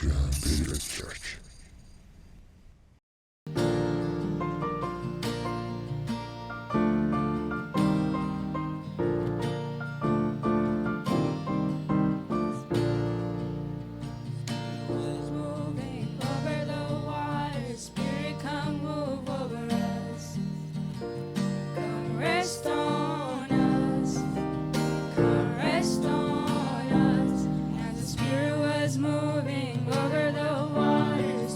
Gambela Church. Was moving over the water, Spirit, come move over us. Come rest on us. Come rest on us. As the Spirit was moving over the waters,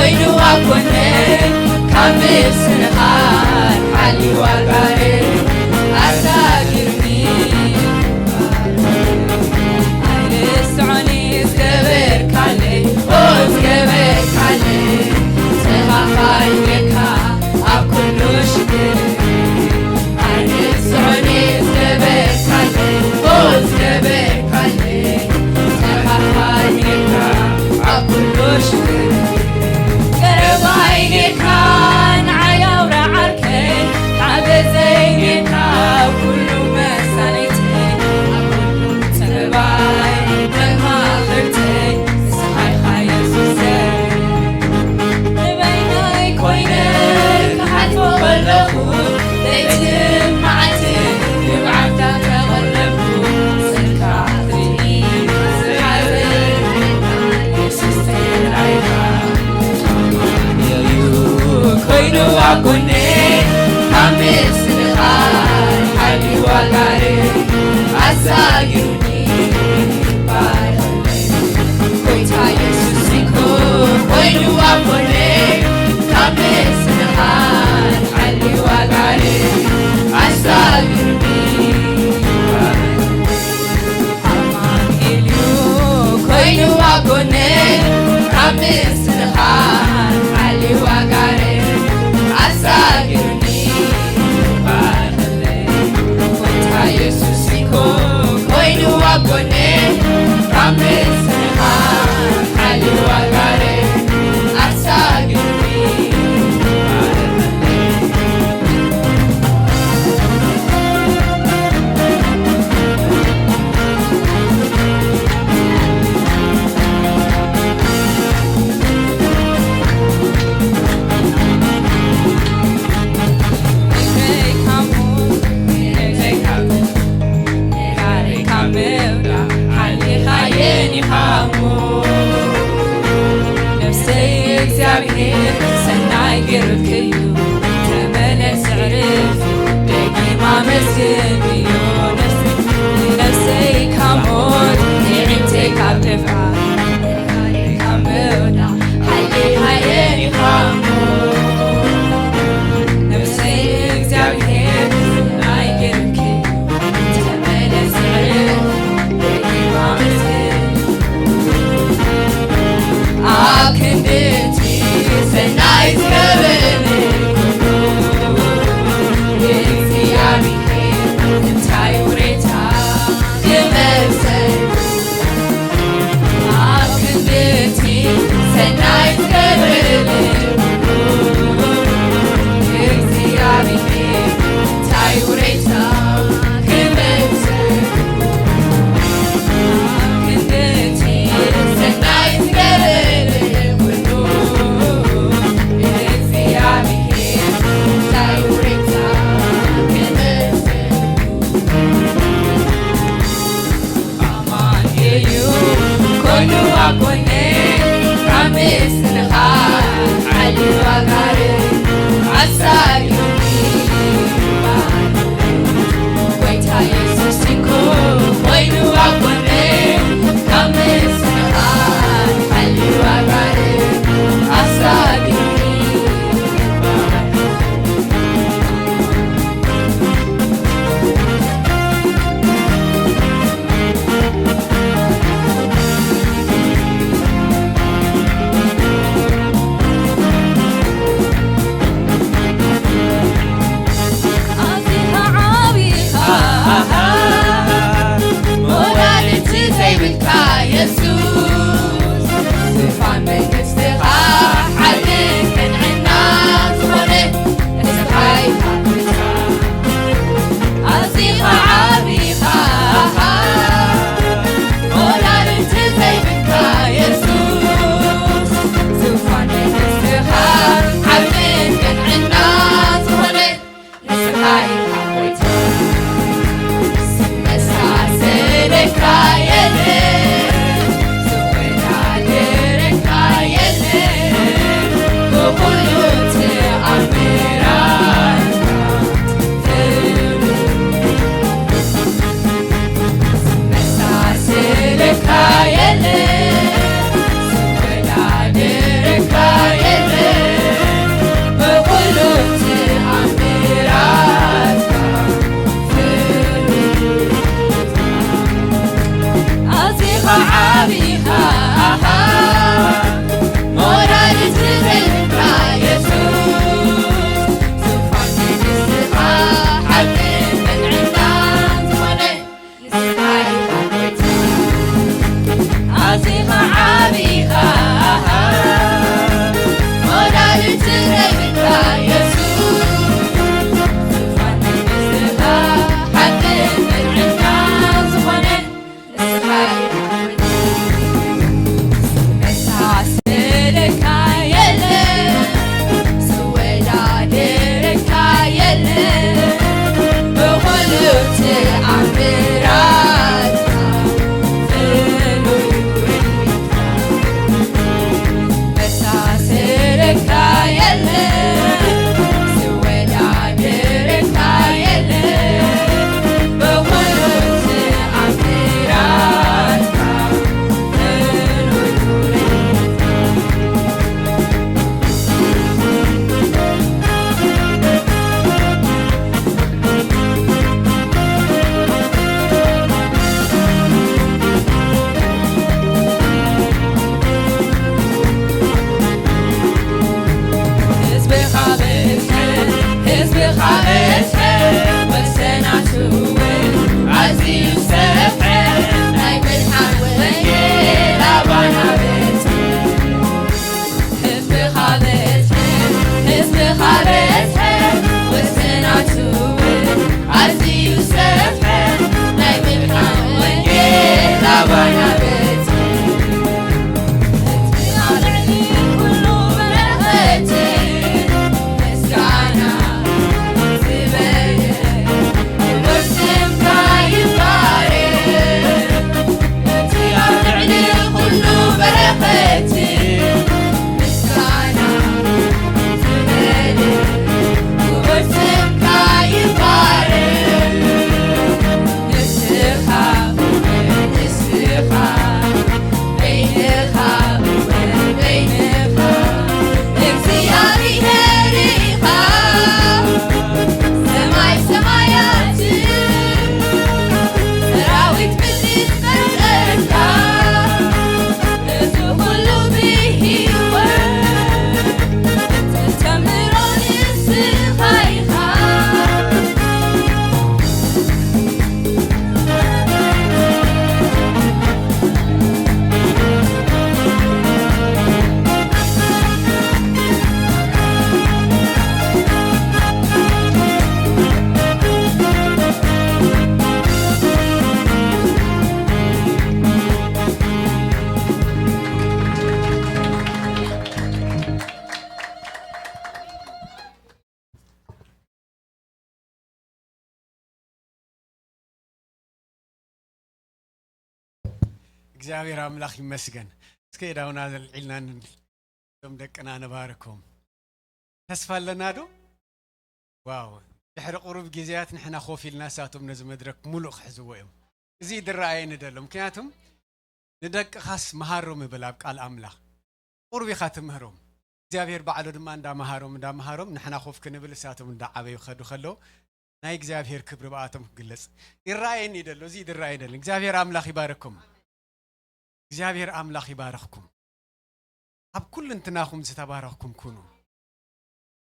ዓይንዋ ኮነ ካብ ምስንኻል ሓሊዋ ጋር ኣሳጊርኒ። ኣይርስዖኒ ዝገበርካለይ፣ ኦ ዝገበርካለይ፣ ተኻፋይ ጌርካ ኣብ ኩሉ ሽግር። ኣይርስዖኒ ዝገበርካለይ፣ ኦ ዝገበርካለይ፣ ተኻፋይ ጌርካ ኣብ ኩሉ ሽግር። ቀረባይ ጌርካ ንዓይ ኣውራ ዓርከይ፣ ሓገዘይ ጌርካ ኣብ ኩሉ መሳነይተይ፣ ኣብ ኩሉ ጸበባይ መማኽርተይ፣ ንስኻ ኢኻ የሱሰይ። ንበይነይ ኮይነ ክሓልፎ ከለኹ፣ ለይትን መዓልትን ንብዓታ ተቐለብኩ፣ ስእልካ ክትርኢ ዝሓዘ የሱስ ተራኢኻ። ኣማኑኤል ኮይኑ ኣብ ጎነይ፣ ካብ ምስንኻል ሓሊዋ ጋር ኣሳጊሩኒ። ባረኸለይ። ጎይታ የሱስ እኮ ኮይኑ ኣብ ጎነይ፣ ካብ ምስንኻል ሓሊዋ ጋር ኣሳጊሩኒ። ኣማኑኤል ኮይኑ ኣብ ጎነይ፣ ካብ ምስንኻል ሓሊዋ ጋር ኣሳጊሩኒ። ባረኸለይ። ጎይታ የሱስ እኮ ኮይኑ ኣብ ጎነይ፣ ካብ ምስንኻል ሓሊዋ ጋር ኣሳጊሩኒ። ባረኸለይ። ነፍሰይ እግዚኣብሔር ሰናይ ገይሩልክዩ፣ ተመለስ ዕርፍ ደጊም ኣመስግንዮ። ነፍሰይ ካብ ሞት ንዕምተይ ካብ ጥፍኣት ካብ ምውዳቕ ሓይሊ ሃየኒ ካብ ሞት። ነፍሰይ እግዚኣብሔር ሰናይ ገይሩልክዩ፣ ተመለስ ዕርፍ ደጊም ኣመስግን። ኣብ ክንዲ እቲ ሰናይ ዝገበረኒ ኩሉ፣ ንእግዚኣብሔር እንታይ ውሬታ ክመልሰሉ? እግዚኣብሔር ኣምላኽ ይመስገን። እስከ ኢዳውና ዘልዒልና ን-፣ እዞም ደቅና ነባርኮም። ተስፋ ኣለና ዶ? ዋው። ድሕሪ ቁሩብ ግዜያት ንሕና ኮፍ ኢልና እሳቶም ነዚ መድረክ ሙሉእ ክሕዝዎ እዮም። እዚ ድረኣየኒ ደሎ። ምክንያቱም ንደቅኻስ መሃሮም ይብል ኣብ ቃል ኣምላኽ። ቁሩብ ኢኻ ትምህሮም። እግዚኣብሔር ባዕሉ ድማ እንዳመሃሮም፣ እንዳመሃሮም፣ ንሕና ኮፍ ክንብል እሳቶም እንዳዓበዩ ክኸዱ ከለዉ ናይ እግዚኣብሔር ክብሪ ብኣቶም ክግለጽ ይረኣየኒ ደሎ። እዚ ድረኣየኒ ደሎ። እግዚኣብሔር ኣምላኽ ይባርኩም። እግዚኣብሔር ኣምላኽ ይባርኽኩም። ኣብ ኩልንትናኹም ዝተባረኽኩም ኩኑ።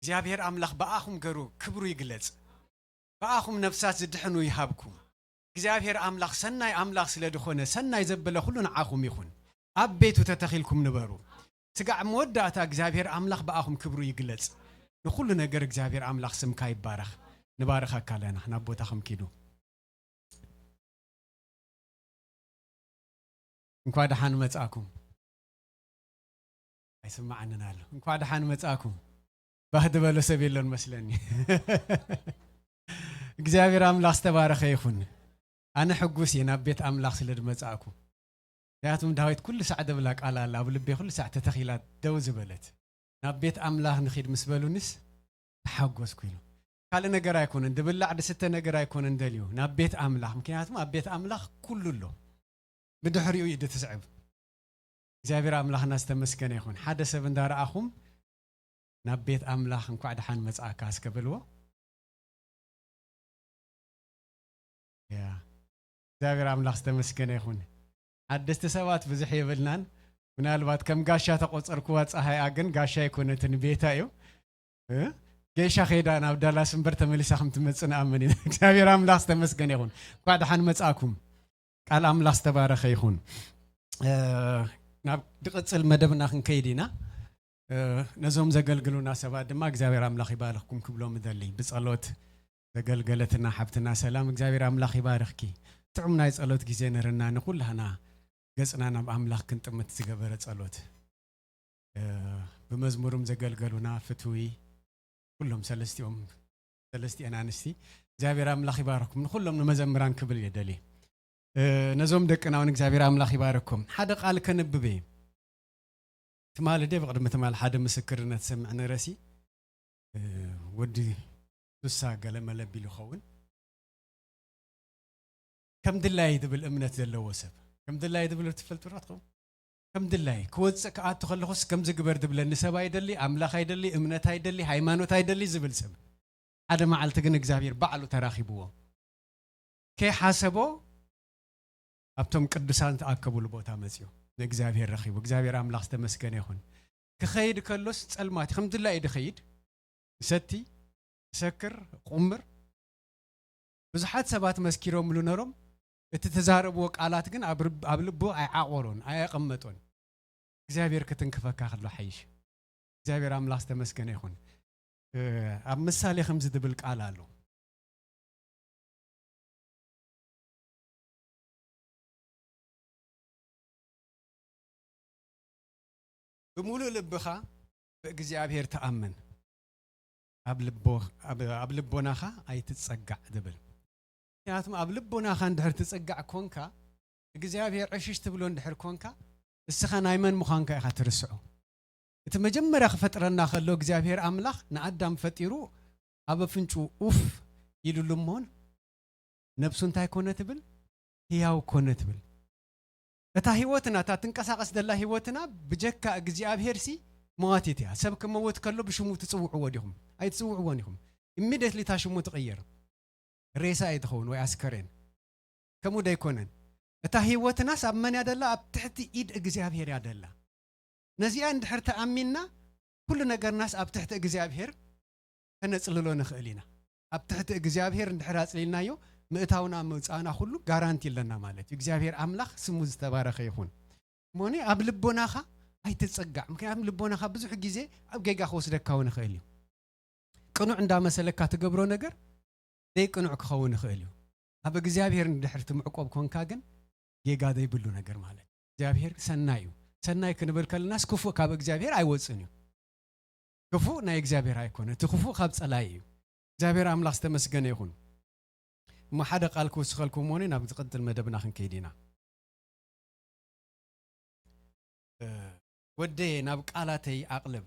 እግዚኣብሔር ኣምላኽ ብኣኹም ገሩ ክብሩ ይግለጽ። ብኣኹም ነፍሳት ዝድሕኑ ይሃብኩም። እግዚኣብሔር ኣምላኽ ሰናይ ኣምላኽ ስለ ዝኾነ፣ ሰናይ ዘበለ ኩሉ ንዓኹም ይኹን። ኣብ ቤቱ ተተኺልኩም ንበሩ። ስጋዕ መወዳእታ እግዚኣብሔር ኣምላኽ ብኣኹም ክብሩ ይግለጽ። ንኹሉ ነገር እግዚኣብሔር ኣምላኽ ስምካ ይባረኽ። ንባርኸካ ኣለና። ናብ ቦታኹም ኪዱ። እንኳዕ ደሓን መጻእኩም። ኣይስማዓንን ኣሎ። እንኳዕ ደሓን መጻእኩም። ባህ ዝበሎ ሰብ የሎን መስለኒ። እግዚኣብሔር ኣምላኽ ዝተባረኸ ይኹን። ኣነ ሕጉስ እየ ናብ ቤት ኣምላኽ ስለ ዝመጻእኩ። ምክንያቱም ዳዊት ኩሉ ሳዕ ደብላ ቃል ኣላ፣ ኣብ ልቤ ኩሉ ሳዕ ተተኺላ ደው ዝበለት። ናብ ቤት ኣምላኽ ንኺድ ምስ በሉንስ ተሓጎስኩ ኢሉ። ካልእ ነገር ኣይኮነን፣ ድብላዕ ድስተ ነገር ኣይኮነን ደልዩ። ናብ ቤት ኣምላኽ፣ ምክንያቱም ኣብ ቤት ኣምላኽ ኩሉ ኣሎ። ብድሕሪኡ እዩ ድትስዕብ። እግዚኣብሔር ኣምላኽና ዝተመስገነ ይኹን። ሓደ ሰብ እንዳረኣኹም ናብ ቤት ኣምላኽ እንኳዕ ደሓን መጻእካ እስከ በልዎ። ያ። እግዚኣብሔር ኣምላኽ ዝተመስገነ ይኹን። ሓደስቲ ሰባት ብዙሕ የብልናን። ምናልባት ከም ጋሻ ተቆጸርኩዋ ጸሃይኣ ግን ጋሻ ኣይኮነትን ቤታ እዩ። እ? ጌሻ ኸይዳ ናብ ዳላስ እምበር ተመሊሳ ከም ትመጽእ ንኣምን ኢና። እግዚኣብሔር ኣምላኽ ዝተመስገነ ይኹን። እንኳዕ ደሓን መጻእኩም። ቃል ኣምላኽ ዝተባረኸ ይኹን። እ፣ ናብ ድቕጽል መደብና ክንከይድ ኢና። እ፣ ነዞም ዘገልግሉና ሰባት ድማ እግዚኣብሔር ኣምላኽ ይባርኽኩም ክብሎም እደሊ። ብጸሎት ዘገልገለትና ሓብትና ሰላም እግዚኣብሔር ኣምላኽ ይባርኽኪ። ጥዑም ናይ ጸሎት ግዜ ነርና ንኹላህና ገጽና ናብ ኣምላኽ ክንጥምት ዝገበረ ጸሎት። እ፣ ብመዝሙርም ዘገልገሉና ፍትዊ ኩሎም ሰለስቲኦም፣ ሰለስቲኤን ኣንስቲ እግዚኣብሔር ኣምላኽ ይባርኩም። ንኹሎም ንመዘምራን ክብል እየ ደልየ። እ፣ ነዞም ደቅና እውን እግዚኣብሔር ኣምላኽ ይባርኩም። ሓደ ቃል ከንብብ እየ። ትማሊ ድየ ብቕድሚ ትማሊ ሓደ ምስክርነት ሰምዕ ነረሲ፣ እ፣ ወዲ ሱሳ ገለ መለ ቢሉ ይኸውን። ከም ድላይ ዝብል እምነት ዘለዎ ሰብ። ከም ድላይ ዝብል ትፈልጡ ዶ ትኸውን? ከም ድላይ ክወጽእ ክኣቱ ከለኹስ ከምዚ ግበር ዝብለኒ ሰብ ኣይደሊ፣ ኣምላኽ ኣይደሊ፣ እምነት ኣይደሊ፣ ሃይማኖት ኣይደሊ ዝብል ሰብ። ሓደ መዓልቲ ግን እግዚኣብሔር ባዕሉ ተራኺብዎ። ከይሓሰቦ ኣብቶም ቅዱሳን ተኣከቡሉ ቦታ መጽዩ። ንእግዚኣብሔር ረኺቡ። እግዚኣብሔር ኣምላኽ ዝተመስገነ ይኹን። ክኸይድ ከሎስ ጸልማት እዩ። ከም ድላይ እዩ ድኸይድ። ይሰቲ፣ ይሰክር፣ ቁምር። ብዙሓት ሰባት መስኪሮምሉ ነሮም። እቲ ተዛረብዎ ቃላት ግን ኣብ ርብ-፣ ኣብ ልቡ ኣይዓቆሮን፣ ኣየቐመጦን። እግዚኣብሔር ክትንክፈካ ከሎ ሓይሽ። እግዚኣብሔር ኣምላኽ ዝተመስገነ ይኹን። እ፣ ኣብ ምሳሌ ከምዚ ዝብል ቃል ኣሎ። ብምሉእ ልብኻ ብእግዚኣብሔር ተኣመን፣ ኣብ ልቦ-፣ ኣብ፣ ኣብ ልቦናኻ ኣይትጸጋዕ ዝብል። ምክንያቱም ኣብ ልቦናኻ እንድሕር ትጸጋዕ ኮንካ፣ እግዚኣብሔር ዕሽሽ ትብሎ እንድሕር ኮንካ፣ እስኻ ናይ መን ምዃንካ ኢኻ ትርስዖ። እቲ መጀመርያ ክፈጥረና ከሎ እግዚኣብሔር ኣምላኽ ንኣዳም ፈጢሩ ኣብ ኣፍንጭኡ ኡፍ ኢሉሉ እሞን ነብሱ እንታይ ኮነ ትብል? ህያው ኮነ ትብል። እታ ህይወትና፣ እታ ትንቀሳቐስ ዘላ ህይወትና ብጀካ እግዚኣብሄርሲ መዋቲት እያ። ሰብ ክመውት ከሎ ብሽሙ ትጽውዕዎ ዲኹም? ኣይትጽውዕዎን ኢኹም። ኢሚድየትሊ እታ ሽሙ ትቕየር። ሬሳ እየ ትኸውን ወይ ኣስከሬን። ከምኡ ዶ ኣይኮነን? እታ ህይወትናስ ኣብ መን እያ ደላ? ኣብ ትሕቲ ኢድ እግዚኣብሄር እያ ደላ። ነዚኣ እንድሕር ተኣሚንና፣ ኩሉ ነገርናስ ኣብ ትሕቲ እግዚኣብሄር ከነጽልሎ ንኽእል ኢና። ኣብ ትሕቲ እግዚኣብሄር እንድሕር ኣጽሊልናዮ፣ ምእታውና ምውጻእና ኩሉ ጋራንቲ ኣለና ማለት እዩ። እግዚኣብሄር ኣምላኽ ስሙ ዝተባረኸ ይኹን። እሞኒ ኣብ ልቦናኻ ኣይትጸጋዕ። ምክንያቱም ልቦናኻ ብዙሕ ግዜ ኣብ ጌጋ ክወስደካ እውን ይኽእል እዩ። ቅኑዕ እንዳመሰለካ ትገብሮ ነገር ዘይቅኑዕ ክኸውን ይኽእል እዩ። ኣብ እግዚኣብሄር እንድሕር ትምዕቆብ ኮንካ ግን ጌጋ ዘይብሉ ነገር ማለት እዩ። እግዚኣብሄር ሰናይ እዩ። ሰናይ ክንብል ከለናስ ክፉእ ካብ እግዚኣብሄር ኣይወጽእን እዩ። ክፉእ ናይ እግዚኣብሄር ኣይኮነ፣ እቲ ክፉእ ካብ ጸላኢ እዩ። እግዚኣብሄር ኣምላኽ ዝተመስገነ ይኹን። እሞ ሓደ ቃል ክውስኸልኩም እሞኒ ናብ ዝቕጽል መደብና ክንከይድ ኢና። ወደየ ናብ ቃላተይ ኣቕልብ፣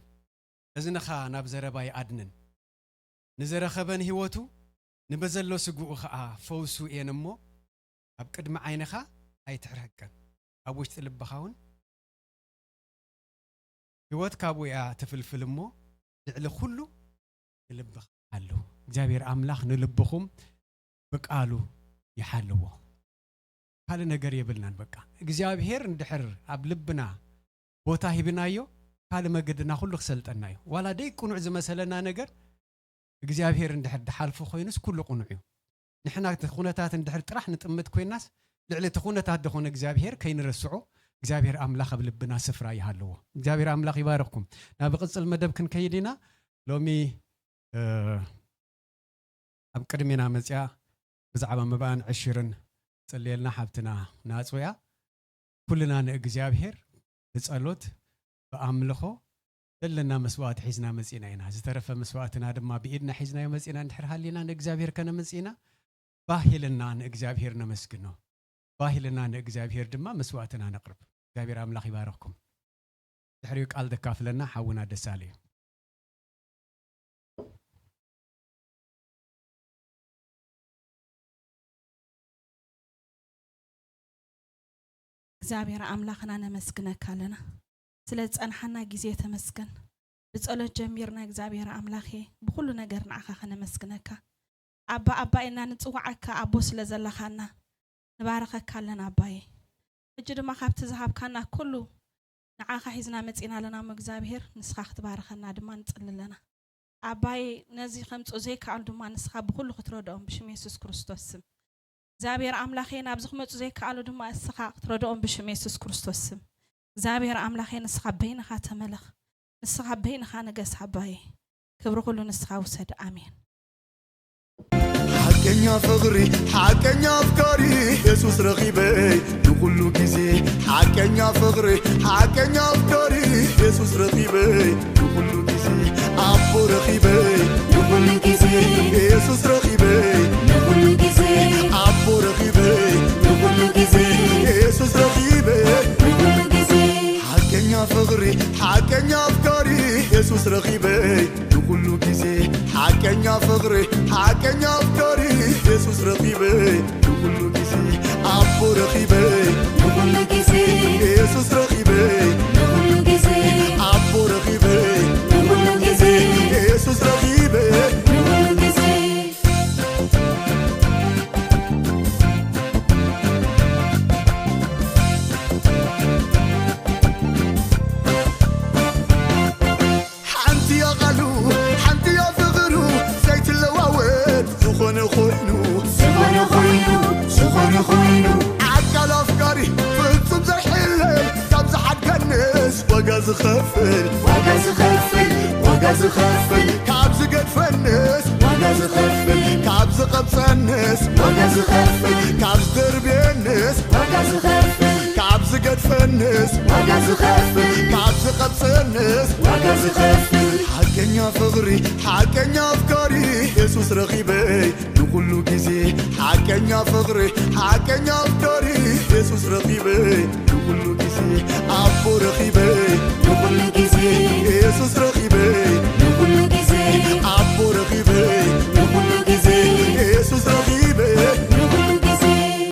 እዝንኻ ናብ ዘረባይ ኣድንን። ንዝረኸበን ህይወቱ፣ ንበዘሎ ስግኡ ኸኣ ፈውሱ እየን እሞ፣ ኣብ ቅድሚ ዓይንኻ ኣይትሕርሕቀን። ኣብ ውሽጢ ልብኻ እውን ህይወት ካብኡ እያ ትፍልፍል እሞ፣ ልዕሊ ኩሉ ንልብኻ ሓሉ። እግዚኣብሔር ኣምላኽ ንልብኹም ብቃሉ ይሓልዎ። ካልእ ነገር የብልናን። በቃ እግዚኣብሔር እንድሕር ኣብ ልብና ቦታ ሂብናዮ፣ ካልእ መገድና ኩሉ ክሰልጠና እዩ። ዋላ ደይ ቅኑዕ ዝመሰለና ነገር እግዚኣብሔር እንድሕር ድሓልፎ ኮይኑስ ኩሉ ቅኑዕ እዩ። ንሕና እቲ ኩነታት እንድሕር ጥራሕ ንጥምት ኮይናስ፣ ልዕሊ እቲ ኩነታት ደኾነ እግዚኣብሔር ከይንረስዖ፣ እግዚኣብሔር ኣምላኽ ኣብ ልብና ስፍራ ይሃልዎ። እግዚኣብሔር ኣምላኽ ይባርኽኩም። ናብ ቅጽል መደብ ክንከይድ ኢና። ሎሚ፣ እ፣ ኣብ ቅድሜና መጽያ ብዛዕባ መባእን ዕሽርን ትጽልየልና ሓብትና ናጽውያ። ኩልና ንእግዚኣብሔር ብጸሎት፣ ብኣምልኾ ዘለና መስዋእቲ ሒዝና መጺና ኢና። ዝተረፈ መስዋእትና ድማ ብኢድና ሒዝናዮ መጺና እንድሕር ሃሊና ንእግዚኣብሔር ከነምጽእ ኢና። ባህ ኢልና ንእግዚኣብሔር ነመስግኖ። ባህ ኢልና ንእግዚኣብሔር ድማ መስዋእትና ነቕርብ። እግዚኣብሔር ኣምላኽ ይባርኽኩም። ድሕሪኡ ቃል ዘካፍለና ሓውና ደሳለ እዩ። እግዚኣብሔር ኣምላኽና ነመስግነካ ኣለና። ስለ ዝጸንሓና ግዜ ተመስገን። ብጸሎት ጀሚርና እግዚኣብሔር ኣምላኽ ብኹሉ ነገር ንዓኻ ከነመስግነካ። ኣባ ኣባ ኢልና ንጽውዓካ ኣቦ ስለ ዘለኻና ንባረኸካ ኣለና ኣባየ። ሕጂ ድማ ካብቲ ዝሃብካና ኩሉ ንዓኻ ሒዝና መጺና ኣለና እሞ እግዚኣብሔር ንስኻ ክትባረኸና ድማ ንጽሊ ኣለና። ኣባየ ነዚ ከምጽኡ ዘይከኣሉ ድማ ንስኻ ብኹሉ ክትረድኦም ብሽም የሱስ ክርስቶስ ስም። እግዚኣብሔር ኣምላኸይ ናብዚ ክመጹ ዘይከኣሉ ድማ እስኻ ክትረድኦም ብሽም የሱስ ክርስቶስ ስም። እግዚኣብሔር ኣምላኸይ ንስኻ በይንኻ ተመለኽ። ንስኻ በይንኻ ንገስ ኣባየ። ክብሪ ኩሉ ንስኻ ውሰድ። ኣሜን። ሓቀኛ ፍቕሪ ሓቀኛ ኣፍቃሪ የሱስ ረኺበይ ንኹሉ ግዜ ሓቀኛ ፍቕሪ ሓቀኛ ኣፍቃሪ የሱስ ረኺበይ ንኹሉ ግዜ ኣቦ ረኺበይ ንኹሉ ግዜ የሱስ ረኺበይ ንኹሉ ግዜ ኣቦ ረኺበይ ንኹሉ ግዜ የሱስ ረኺበይ ንኹሉ ግዜ ሓቀኛ ፍቕሪ ሓቀኛ ኣፍቃሪ የሱስ ረኺበይ ንኹሉ ግዜ ሓቀኛ ፍቕሪ ሓቀኛ ኣፍቃሪ የሱስ ረኺበ ንኹሉ ግዜ ኣቦ ረኺበ ንኹሉ ግዜ የሱስ ረኺበ ንኹሉ ግዜ ኣቦ ረኺበ ንኹሉ ግዜ የሱስ ረኺበ ንኹሉ ግዜ ሓንቲ እያ ቓሉ ሓንቲ እያ ፍቕሩ ዘይትለዋወጥ ዝኾነ ኮይኑ ዝኾነ ኮይኑ ዝኾነ ኮይኑ ኣካል ኣፍቃሪ ፍጹም ዘይሕለል ካብ ዝሓድገንስ ዋጋ ዝኸፍል ዋጋ ዝኸፍል ዋጋ ዝኸፍል ካብ ዝገድፈንስ ዋጋ ዝኸፍል ካብ ዝቐብጸንስ ዋጋ ዝኸፍል ካብ ዝደርብየንስ ዋጋ ዝኸፍል ካብ ዝገድፈንስ ዋጋ ዝኸፍል ካብ ዝቐብጸንስ ዋጋ ዝኸፍል ሓቀኛ ፍቕሪ ሓቀኛ ኣፍቃሪ የሱስ ረኺበይ ንኹሉ ግዜ ሓቀኛ ፍቕሪ ሓቀኛ ኣፍቃሪ የሱስ ረኺበይ